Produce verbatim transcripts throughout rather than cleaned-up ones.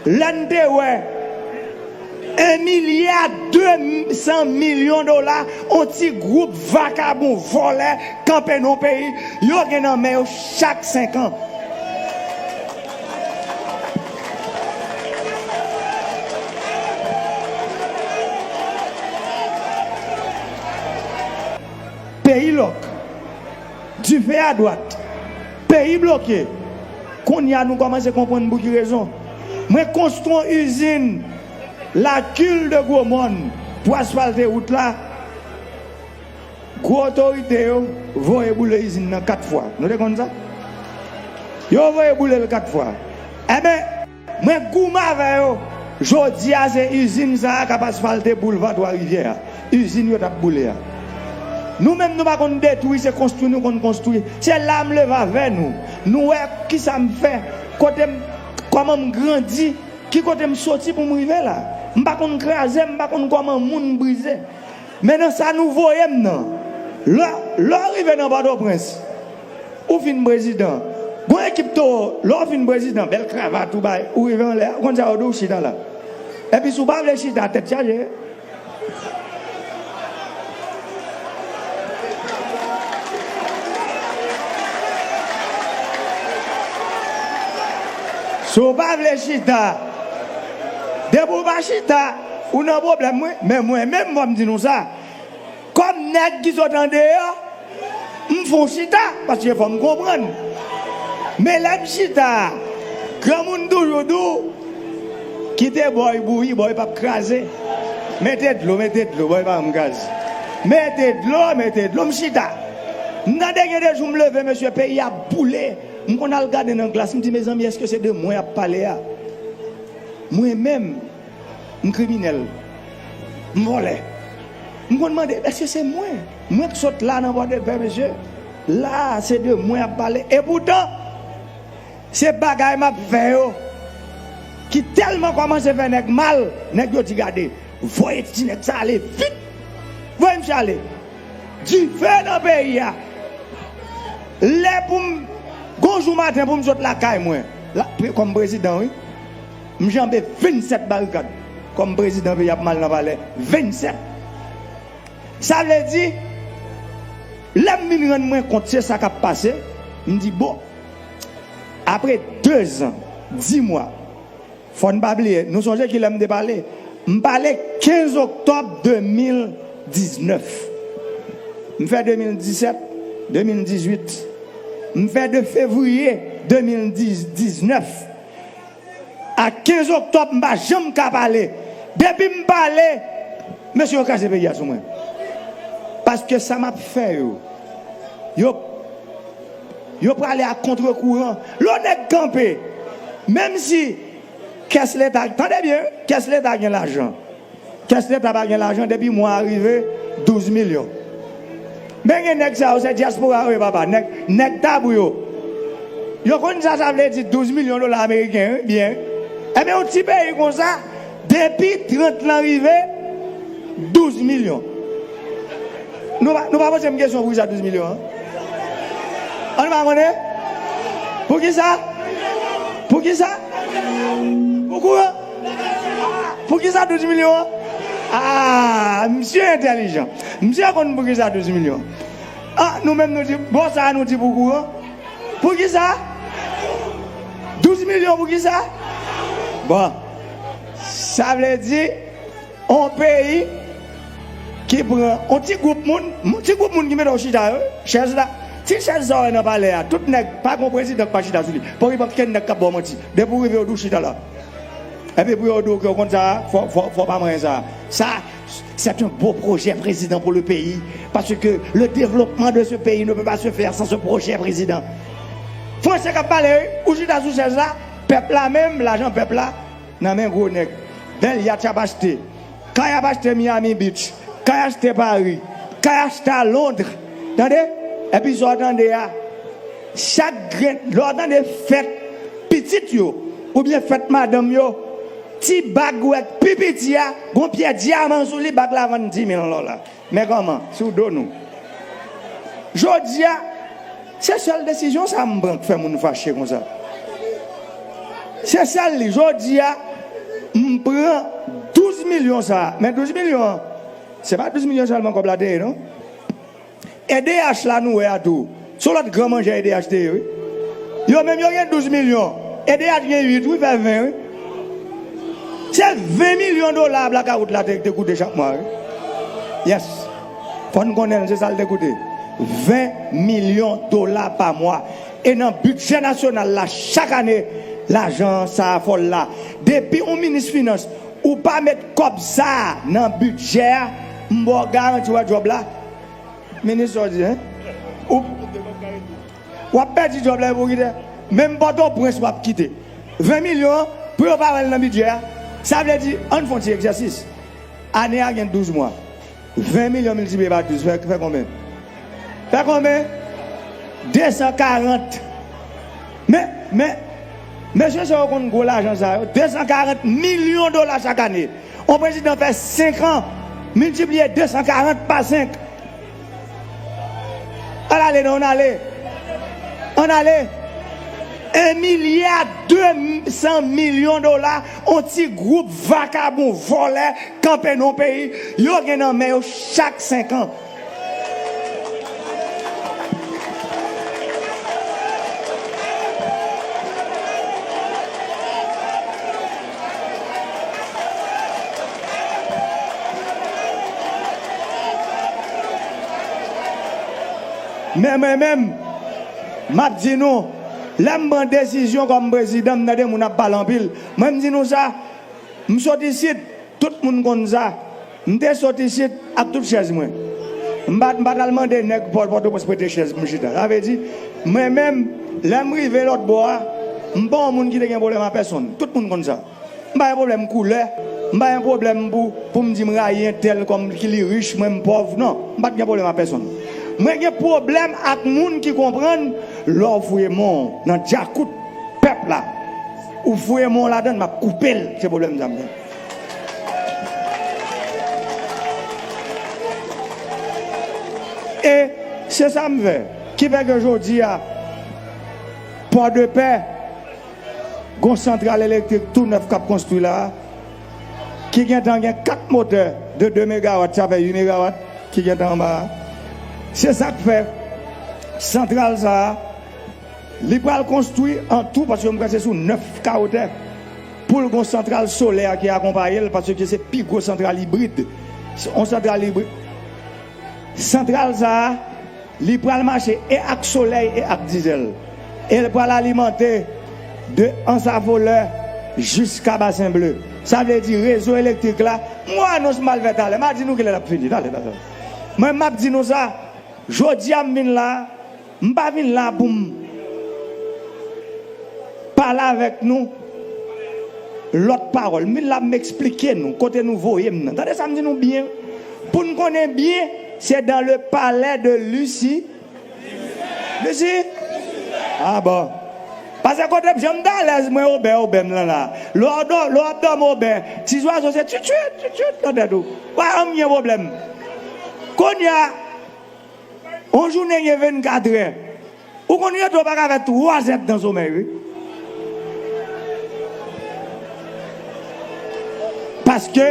Lè n te wè en milya de san milyon dola, on ti gwoup vakabon vòlè kanpe nan peyi, yo gen nan men yo chak senk an. Peyi lòk. Dife a dwat. Peyi bloke. Kounye a nou kòmanse konprann pou ki rezon. Mwen konstwi yon izin Lakil de Gwomòn pou asfalte wout la. Gwo otorite yo voye boule izin nan kat fwa. Nou te konn sa? Yo voye boule l kat fwa. Enben, mwen goumen avè yo. Jodi a, se izin sa a k ap asfalte boulva Twa Rivyè a. Izin yo t ap boule a. Nou menm, nou pa konn detwi, se konstwi nou konn konstwi. Se la m leve avè nou. Nou wè kisa m fè, kote m, kòman m grandi, ki kote m soti pou m rive la. M pa konn kraze, m pa konn kòman moun brize. Men nan sa nou voye m nan. Lè, lè w rive nan Pòtoprens, ou fin prezidan. Gon ekip towo, lè w fin prezidan, bèl kravat ou bay, ou rive anlè a, ou konn sa yo di w, chita la. Epi si w pa vle chita, tèt chaje. Si w pa vle chita, depi w pa chita, ou nan pwoblèm, wi. Men mwen menm, fò m di nou sa. Kòm nèg ki sot andeyò, m fè w chita, paske fò m konprann. Men lè m chita, granmoun toujou di w, kite bòy bouyi, bòy p ap kraze. Mete dlo, mete dlo, bòy pa janm kraze. Mete dlo, mete dlo, m chita. M tande gen de jou m leve, mesye, peyi a boule. M konn al gade nan glas, m di, mezanmi, èske se de mwen y ap pale a? Mwen menm, m kriminèl. M vòlè. M konn mande, èske se mwen? Mwen k sot la nan Pòdepè, mesye. La a, se de mwen y ap pale. Epoutan, se bagay m ap fè yo ki tèlman kòmanse fè nèg mal, nèg yo di, gade, voye ti nèg sa ale vit. Voye misye ale. Dife nan peyi a. Lè pou m, gon jou maten pou m sot lakay mwen, la, pre-, kòm prezidan, wi. M janbe vennsèt barikad. Kòm prezidan, peyi ap mal nan palè. Vennsèt. Sa vle di, lè m vin rann mwen kont, se sa k ap pase, m di, bon, apre dezan, dis mwa, fò n pa bliye, nou sonje ki lè m te pale? M pale kenz oktòb de mil diznèf. M fè de mil disèt, de mil dizuit. M fè de fevriye de mil diznèf. A kenz oktòb, m pa janm ka pale. Depi m pale, mesye yo kraze peyi a sou mwen. Paske sa m ap fè yo, yo, yo prale a kontre kouran. Lè yon nèg kanpe, menm si kès leta, tande byen, kès leta gen lajan. Kès leta pa gen lajan, depi mwa a rive, douz milyon. Men gen nèg sa yo, se dyaspora yo ye, papa. Nèg, nèg tabou yo. Yo konn sa sa vle di douz milyon dola ameriken, wi, byen. Enben, yon ti peyi konsa, depi trant lan rive, douz milyon. Nou pa, nou pa poze m kesyon poukisa douz milyon an? An, nou pa konnen? Poukisa? Poukisa? Pou kouran? Poukisa douz milyon an? Ah, misye entèlijan. Misye konn poukisa douz milyon. Ah, nou menm nou di, bò sa a nou di pou kouran. Poukisa? Douz milyon poukisa? Bon, sa vle di, on peyi ki pran on ti gwoup moun, ti gwoup moun ki mete w chita yo, chèz la, ti chèz sa w wè nan palè a, tout nèg, pa gon prezidan k pa chita sou li. Pa gen okenn nèg k ap ba w manti. Depi w rive, yo di w chita la. Epi pou yo di w ke w konn sa, fò, fò, fò w pa manyen sa. Ça, c'est un beau projet, président, pour le pays, parce que le développement de ce pays ne peut pas se faire sans ce projet, président. Franse k ap pale, wi. Ou chita sou chèz la, pèp la menm, lajan pèp la, nan men gwo nèg. Bèl yat y ap achte. Kay ap achte Miami Beach. Kay achte Paris. Kay achte a Londres. Tande? Epi sa w tande a, chak grenn, lè w tande fèt pitit yo, oubyen fèt madanm yo, ti bag ou wè k pi piti a, gon pyè dyaman sou li, bag la vann dis mil dola. Men kòman, sou do nou. Jodi a, se sèl desizyon sa m pran k fè moun fache konsa. Se sèl li. Jodi a, M pran douz milyon sa a. Men douz milyon an, se pa douz milyon sèlman kòb la te ye, non. E D H la nou wè a tou. Se yon lòt gran manjè E D H te ye, wi. Yo menm yo gen douz milyon. E D H gen uit, wi, fè ven, wi. Se ven milyon dola blakawout la te, te koute chak mwa, wi. Yes. Fò n konnen l, se sa l te koute. Ven milyon dola pa mwa. E nan bidjè nasyonal la, chak ane, lajan sa a fòl la. Depi yon minis finans, ou pa met kòb sa a nan bidjè a, m ba w garanti, w wè djòb la. Minis sa w di, en? Ou, w ap pèdi djòb la epi w kite. Menm Pòtoprens w ap kite. Ven milyon an, pou yo pa wè l nan bidjè a. Sa vle di, ann fè yon ti egzèsis. Ane a gen douz mwa. Ven milyon miltipliye pa douz, fè, fè konbyen? Fè konbyen? De san karant. Men, men, mesye sa yo konn gwo lajan sa yo. De san karant milyon dola chak ane. Yon prezidan fè senk an, miltipliye de san karant pa senk. Ann ale non, ann ale. Ann ale. En milya de san milyon dola, yon ti gwoup vakabon vòlè kanpe nan yon peyi, yo gen nan men yo chak senk an. Men mwen menm, m ap di nou, lè m pran desizyon kòm prezidan, m tande moun ap pale anpil. Mwen, m di nou sa, m sot isit, tout moun konn sa. M te sot isit ak tout chèz mwen. M pa, m pa t al mande nèg Pò-, Pòtoprens prete chèz pou m chita. Sa vle di, mwen menm, lè m rive lòt bò a, m pa yon moun ki te gen pwoblèm ak pèsonn. Tout moun konn sa. M pa gen pwoblèm koulè. M pa gen pwoblèm pou, pou m di m rayi entèl kòm ki li rich, mwen m pòv. Non, m pa t gen pwoblèm ak pèsonn. Mwen gen pwoblèm ak moun ki konprann lè w fouye men w nan djakout pèp la, ou fouye men w ladan l, m ap koupe l. Se pwoblèm sa m gen. E se sa m fè. Ki fè ke jodi a, Pòdepè, gon santral elektrik tou nèf k ap konstwi la a, ki gentan gen kat motè de de megawat, sa fè uit megawat ki gentan anba a. Se sa k fè santral sa a, li pral konstwi an tou, paske m kwè se sou nèf kawo tè, pou l gon santral solè ki akonpaye l, paske se pi gwo santral ibrid. Se yon santral ibrid. Santral sa a, li pral mache e ak solèy e ak dizèl. E l pral alimante de Anse à Voleurs jiska Bassin Bleu. Sa vle di rezo elektrik la, m wè anons m al fè talè, m a di nou kilè l ap fini, talè, talè. Mwen, m ap di nou sa, jodi a m vin la, m pa vin la pou m pale avèk nou lòt pawòl. M vin la pou m eksplike nou kote nou voye m nan. Tande sa m di nou byen. Pou n konnen byen, se dans le palais de Lucie. Lucie? Ah bon. Paske kote m, jan m t alèz, mwen, obè, obè m lan la. Lè w dò-, lè w ap dòmi obè, ti zwazo se tchitchwit, tchitchwit nan tèt ou. Pa janm gen pwoblèm. Kounye a, yon jounen gen vennkatrè. Ou konn rete w pa ka fè twa zèdtan somèy, wi. Paske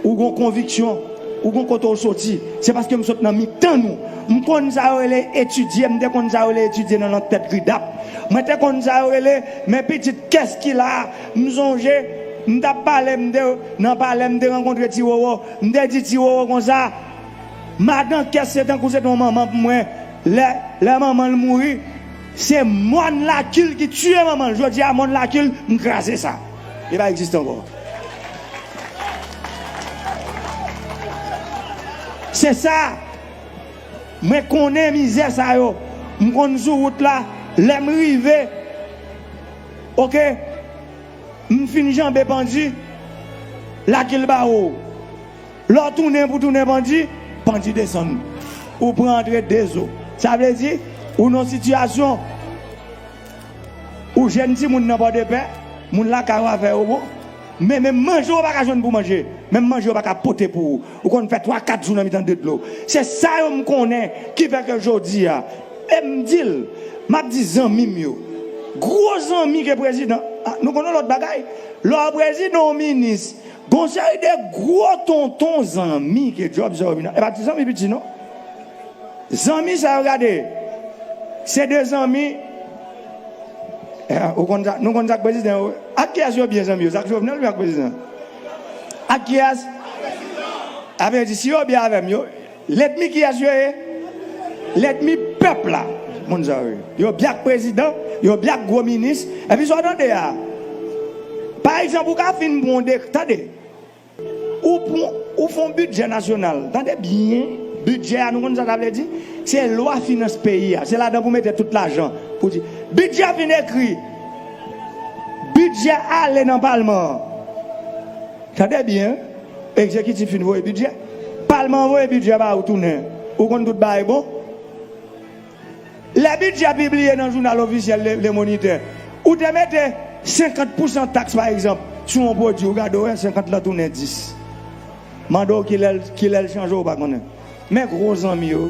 ou gon konviksyon, ou gon kote w soti. Se paske m sot nan mitan nou. M konn sa yo rele etidye, m te konn sa yo rele etidye nan, nan tèt ridap. Mwen te konn sa yo rele, men pitit, kès ki la? M sonje, m t ap pale, m te nan palè, m te rankontre Ti Wowo. M te di Ti Wowo konsa, madan kès se tankou se te yon manman pou mwen. Lè, lè manman l mouri, se mòn Lakil ki tiye manman l. Jodi a, mòn Lakil, m kraze sa. Li pa egziste ankò. Se sa. Mwen konnen mizè sa yo. M konn sou wout la. Lè m rive, oke, m fin janbe Pandi, Lakil ba ou. Lè w tounen pou tounen Pandi, Pandi desann. Ou pran antre de zo. Sa vle di, ou nan sitiyasyon, ou jèn timoun nan Pòdepè, moun lakay ou a fè yo bon. Men, menm manje ou pa ka jwenn pou manje. Menm manje ou pa ka pote pou ou. Ou konn fè twa, kat jou nan mitan de dlo. Se sa yo m konnen ki fè ke jodi a, e m di l, m ap di zanmi m yo, Gwo zanmi ke prezidan. Ah, nou konn yon lòt bagay. Lè w prezidan, w minis, gon seri de gwo tonton zanmi ke djòb sa yo vin. E pa ti zanmi piti, non. Zanmi sa yo, gade, se de zanmi. Eh, ou konn sa, nou konn sa k prezidan yo. Ak kiyès yo byen, zanmi yo? Sa k Jovenel oubyen ak prezidan? Ak kiyès? A vle di, si yo byen avè m, yo, lènmi kiyès yo ye? Lènmi pèp la. Moun sa yo ye. Yo byen ak prezidan, yo byen ak gwo minis. Epi sa w tande a? Pa egzanp, ou ka fin pran de, tande. Ou pran, ou fè yon bidjè nasyonal. Tande byen, bidjè a, nou konn sa sa vle di? Se lwa finans peyi a. Se ladan pou mete tout lajan. Pou di, bidjè fin ekri. Bidjè ale nan palman an. Tande byen, egzekitif fin voye bidjè. Palman an voye bidjè ba ou tounen. Ou konn tout bagay bon. Lè bidjè pibliye nan jounal ofisyèl Le, Le Moniteur, ou te mete senkant pousan taks, pa egzanp, sou yon pwodui, ou gade, w wè senkant lan tounen dis. Mande w kilè l, kilè l chanje, ou pa konnen. Men gwo zanmi yo,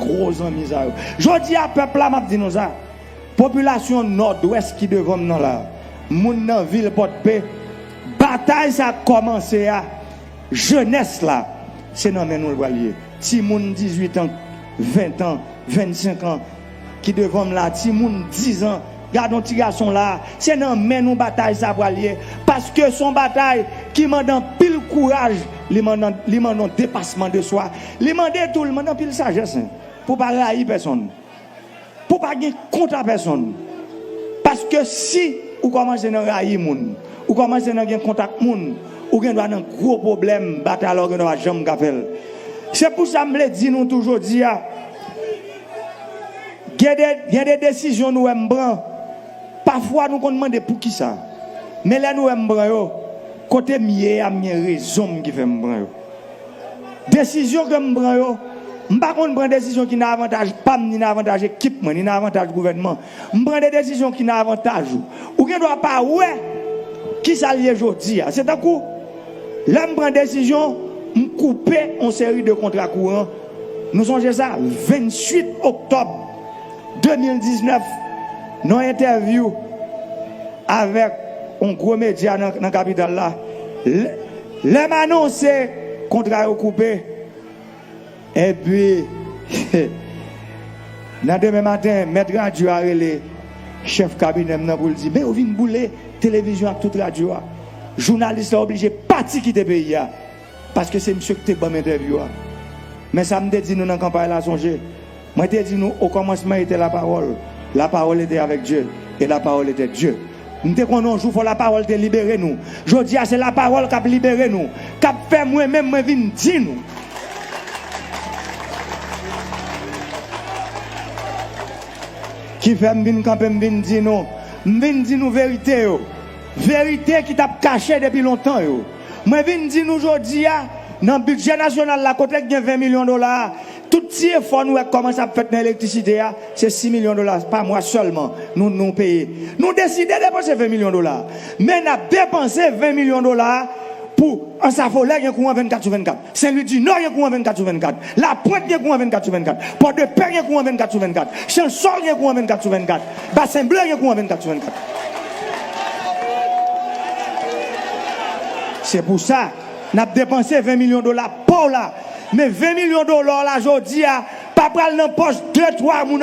gwo zanmi sa yo. Jodi a, pèp la, m ap di nou sa. Popilasyon Nòdwès ki devan m nan la, moun nan vil Pòdpe, batay sa kòmanse a, jenès la, se nan men nou l pral ye. Timoun dizuit an, ven an, vennsenk an, ki devan m la, timoun diz an, gade yon ti gason la, se nan men nou batay sa pral ye. Paske se yon batay ki mande anpil kouraj, li mande, li mande yon depasman de swa, li mande tou, li mande anpil sajès, hein, pou pa rayi pèsonn. Pou pa gen kont a pèsonn. Paske si ou kòmanse nan rayi moun, ou kòmanse nan gen kont ak moun, ou gen dwa nan gwo pwoblèm, batay la ou gen dwa pa janm ka fè l. Se pou sa m vle di nou tou jodi a, gen de, gen de desizyon nou wè m pran. Pafwa nou konn mande poukisa. Men lè nou wè m pran yo, kote m ye a, m gen rezon m ki fè m pran yo. Desizyon ke m pran yo, m pa konn pran desizyon ki nan avantaj pa m, ni nan avantaj ekip mwen, ni nan avantaj gouvènman. M pran de desizyon ki nan avantaj ou. Ou gen dwa pa wè kisa l ye jodi a. Se tankou lè m pran desizyon, m koupe yon seri de kontra kouran. Nou sonje sa, venntuit oktòb de mil diznèf, nan yon entèvyou avèk yon gwo medya nan, nan kapital la, lè, lè m anonse kontra yo koupe, epi, nan demen maten, mèt radyo a rele chèf kabinè m nan pou l di, "Men yo vin boule televizyon ak tout radyo a." Jounalis la oblije pati kite peyi a, paske se misye ki te ban m entèvyou a. Men sa m te di nou nan kanpay la, sonje. Mwen te di nou, au commencement était la parole, la parole était avec Dieu, et la parole était Dieu. M te konnen yon jou fò lapawòl te libere nou. Jodi a, se lapawòl k ap libere nou, k ap fè mwen menm mwen vin di nou. Ki fè m vin kanpe, m vin di nou. M vin di nou verite yo. Verite ki t ap kache depi lontan yo. Mwen vin di nou jodi a, nan bidjè nasyonal la, kote k gen ven milyon dola a, tout ti efò nou wè k kòmanse ap fèt nan elektrisite a, se sis milyon dola pa mwa sèlman nou, nou peye. Nou deside depanse ven milyon dola. Men n ap depanse ven milyon dola pou Ansafolè gen kouran vennkat sou vennkat. Senlwidinò gen kouran vennkat sou vennkat. Lapwent gen kouran vennkat sou vennkat. Pòdepè gen kouran vennkat sou vennkat. Chansòl gen kouran vennkat sou vennkat. Basen Ble gen kouran vennkat sou vennkat. Se pou sa, n ap depanse ven milyon dola pa w la. Men ven milyon dola w la jodi a pa pral nan pòch de, twa moun